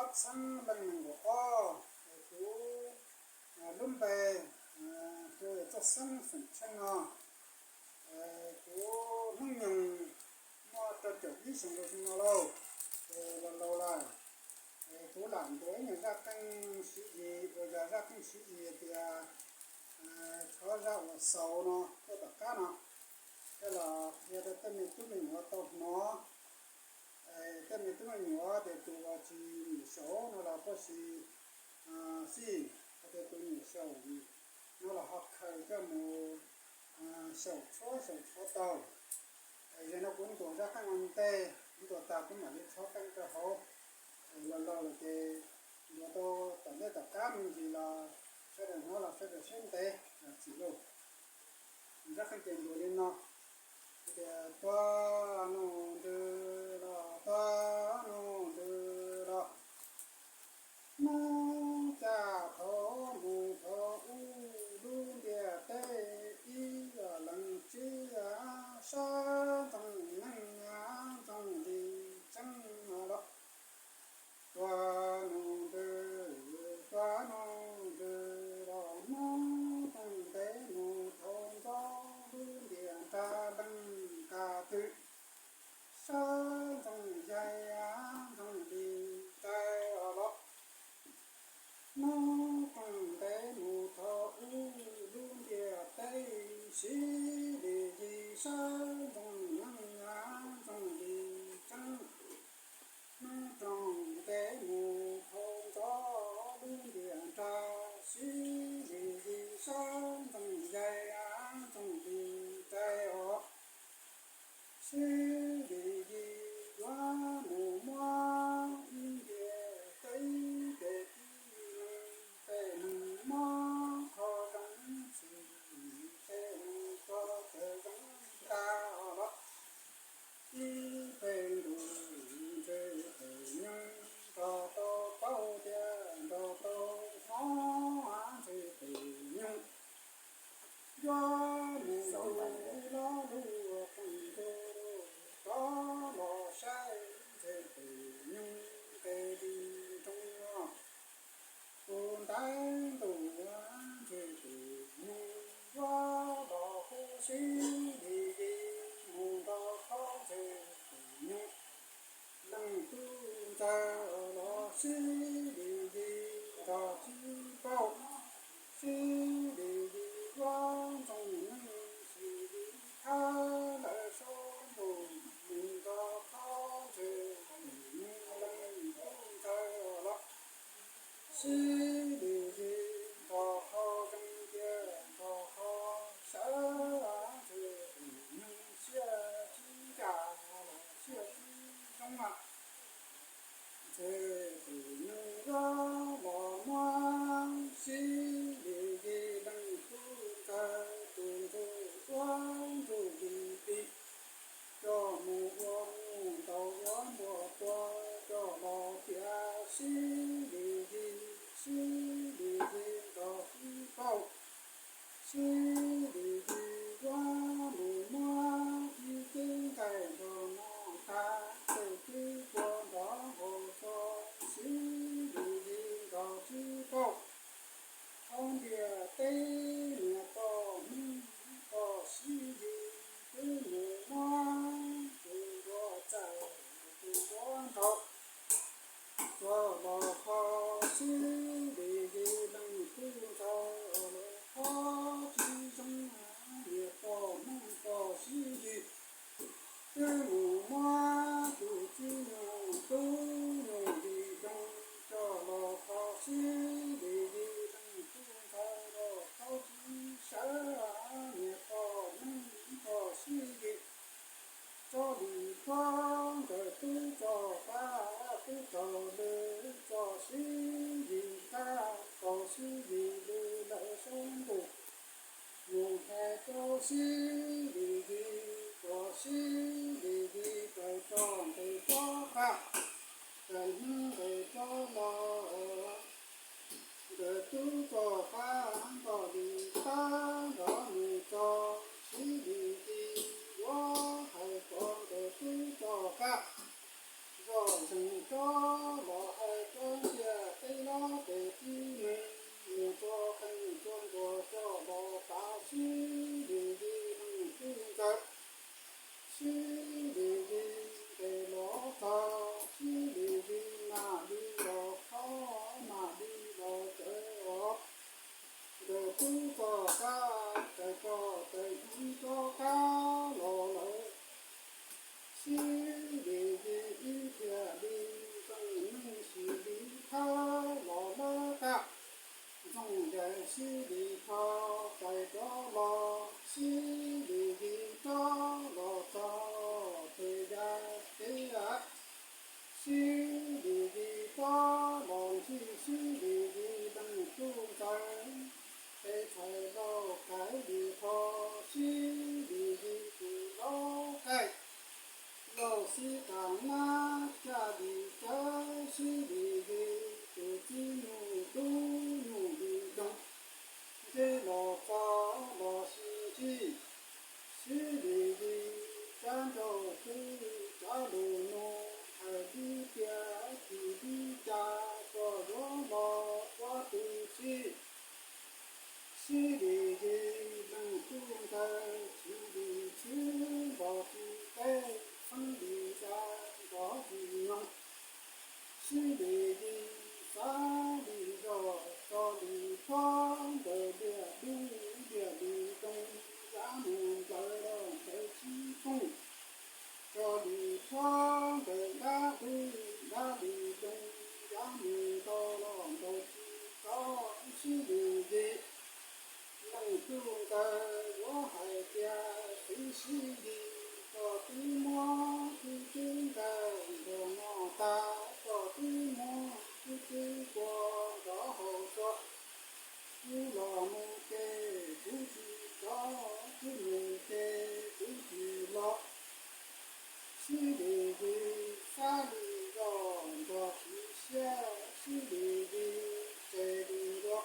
Txheeb leej nees nkaum ob, es kuv lub npe hu Txoj Xeeb xeem Tsheej no. Kuv hnub nyoog muaj rau caum ib xyoos rau xyoo no lauj, ces laus laus lawm. Kuv lam ntuas ib nyuag zaj qeej Siv Yis uas yog zaj qeej Siv Yis tias qhov zaj uas xaus no tuaj tom qab no, coj los qhia rau tej me tub me nyuam tau hnov. Tej me tub me nyuam tias tus uas tsis nyiam xyaum no los puas tsis xij, hos tias tus nyiam xyaum no los ho khaws coj mus xyaum tshuab xyaum tshuav tau. Yog no kuv ntuas zaj qeej ua ntej, ntuas tas kuv mam li rho qeej rau hauv. Laus laus lawm ces ntuas tau tom ntej tom qab me ntsis los sawv daws hnov los sawv daws siab ntev los txim lauj. Zaj qeej ces ntuas li no tias, tuag nus ntws los, tuag nus ntws los, hnub ca thaum mus thaum ub, lub ntiaj teb ib yam leej txiv, sab ntxoog neeg ntxoog li tseeb los. Tuag nus ntws, tuag nus ntws los, hnub toog ntev mus thaum ntxov, lub ntiaj nrag leej qas twg, sab ntxoog yaig ntxoog li rais los. Hnub toog ntev mus thaum ub, lub ntiaj teb siv li yig, sab ntxoog neeg ntxoog li tseeb. Hnub toog ntev mus thaum ntxov, lub ntiaj nrag siv li yig, sab ntxoog yaig ntxoog li rais os. Siv li yig yuav mus muab ib ntiaj teb, ib pem tib neeg, pem neeg muab qhov zoo xwm, pem neeg tso tawm zoo tag los. Ib pem ntuj ntshe pem nyoog nrog tau paub tias nrog tau hnov, ntshe pem nyoog yuav mus tu lo lus qeej ntuj rov los saib, ntshe pem nyoog nqes li nroog tus ntaiv ntuj, ntshe pem nyoog yuav los hu siv li yig mus nrog qhov, ntshe pem nyoog leej tub ntxawg los siv li yig nrog txiv paub, siv li yig yuav ntxoog neeg, siv li thab lawv saub ntuj mus nrog qhov, ntshe pem nyoog leej tub ntxawg los siv li yig nrog qhov zoo tiag nrog qhov sawv, ntshe pem nyoog siab tsis ncaj los siab tsis zoo mas. Ntshe pem nyoog yuav los muab siv li yig leej tub ntxawg tus ntsuj duab ntsuj li pim, coj mus ua mus ntaus ua npua tua, coj los piav siv li yig, siv li yig nrog txiv paub, siv li yig yuav mus muab ib cev nqaij nrog mov tag, tej cev kua nrog hau txog, siv li yig nrog txiv paub. Hauv ntiaj teb niam pog Hmoob pog Siv Yis twb mus muab tus npua txawj tus npua nraug, txog los qhov siv li yig leej tub ntxawg los qhov tsis zoo. Niam pog Hmoob pog Siv Yis twb mus muab tus txiv nyuj tub nyuj li zoo, coj los qhov siv li yig leej tub ntxawg los qhov tsis sawv. Niam pog Hmoob pog Siv Yis tso li tuab, nkawd twb tso qab twb raug lwm, tso Siv Yis qab tso Siv Yis lwm, lawv saub ntuj mus hais rau Siv li yig, kom Siv li yig raws tso nqes rov qab, raws hnub nqes rov los. Nkawd twb tso qab nto li tab nrov mus txog Siv li yig, yuav hais kom nkawd twb tso qab zoj zeeg rov los hais rau Sib tham nab caj li cawv, sib li li, tus txiv nyuj dub nyuj li doog, ntsej los txog los sib ntsib, sib li li, tsav nraug twb tsav lus nug, hais dib tiag kis dib cas, koj yuav los ua tus txiv. Sib li li, leej tub ntxawg, tsis li txwv npog tsis teb, feeb li da npog tsis noog. Sib li li, xav li zog, tso li plob ntawm liaj dub, liaj li doog, yav mus nplawv los nplawv tsis poob. Tso li plob ntawm dab dub, dab li doog, yav mus ntaus los ntaus tsis txog. Sib li li, leej tub ntxawg, yuav hais tias txiv sib li, koj twb muab kuv tub ntxawg nrog noj tag, koj twb muab kuv tub kua nrov hauv txoj. Kuv los mus ces kuv tsis txog, kuv mus ces kuv tsis los. Sib li li, xav li zog nrog tsis siab, sib li li, tseg li nco.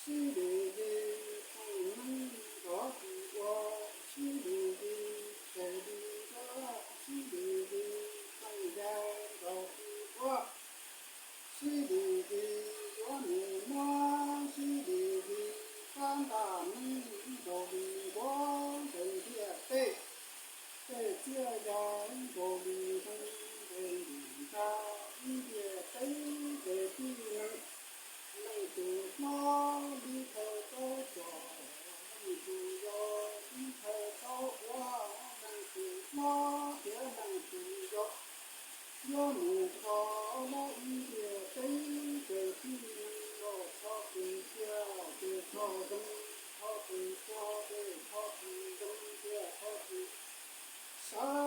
Sib li li, pheej neeb nrog tsis ua, sib li li, tseg li nco, sib li li, pheej ya nrog tsis ua. Sib li li, yuav mus muab, sib li li, rab ntaj neeb nkaus li nkuav nqes ntiaj teb, tej txiab ya nkaus li nqes ntiaj ntag, ib ntiaj teb nqes tib neeg. Leej tus hlob li thawj tau tsom, leej tus yau li thawj tau ua, leej tus hlob thiab leej tus yau yuav mus kho lawm ib ntiaj teb, ces tib neeg los thov tus tiaj ces thov zoo, thov tus tuag ces thov tus zoo thiab thov tus sawv.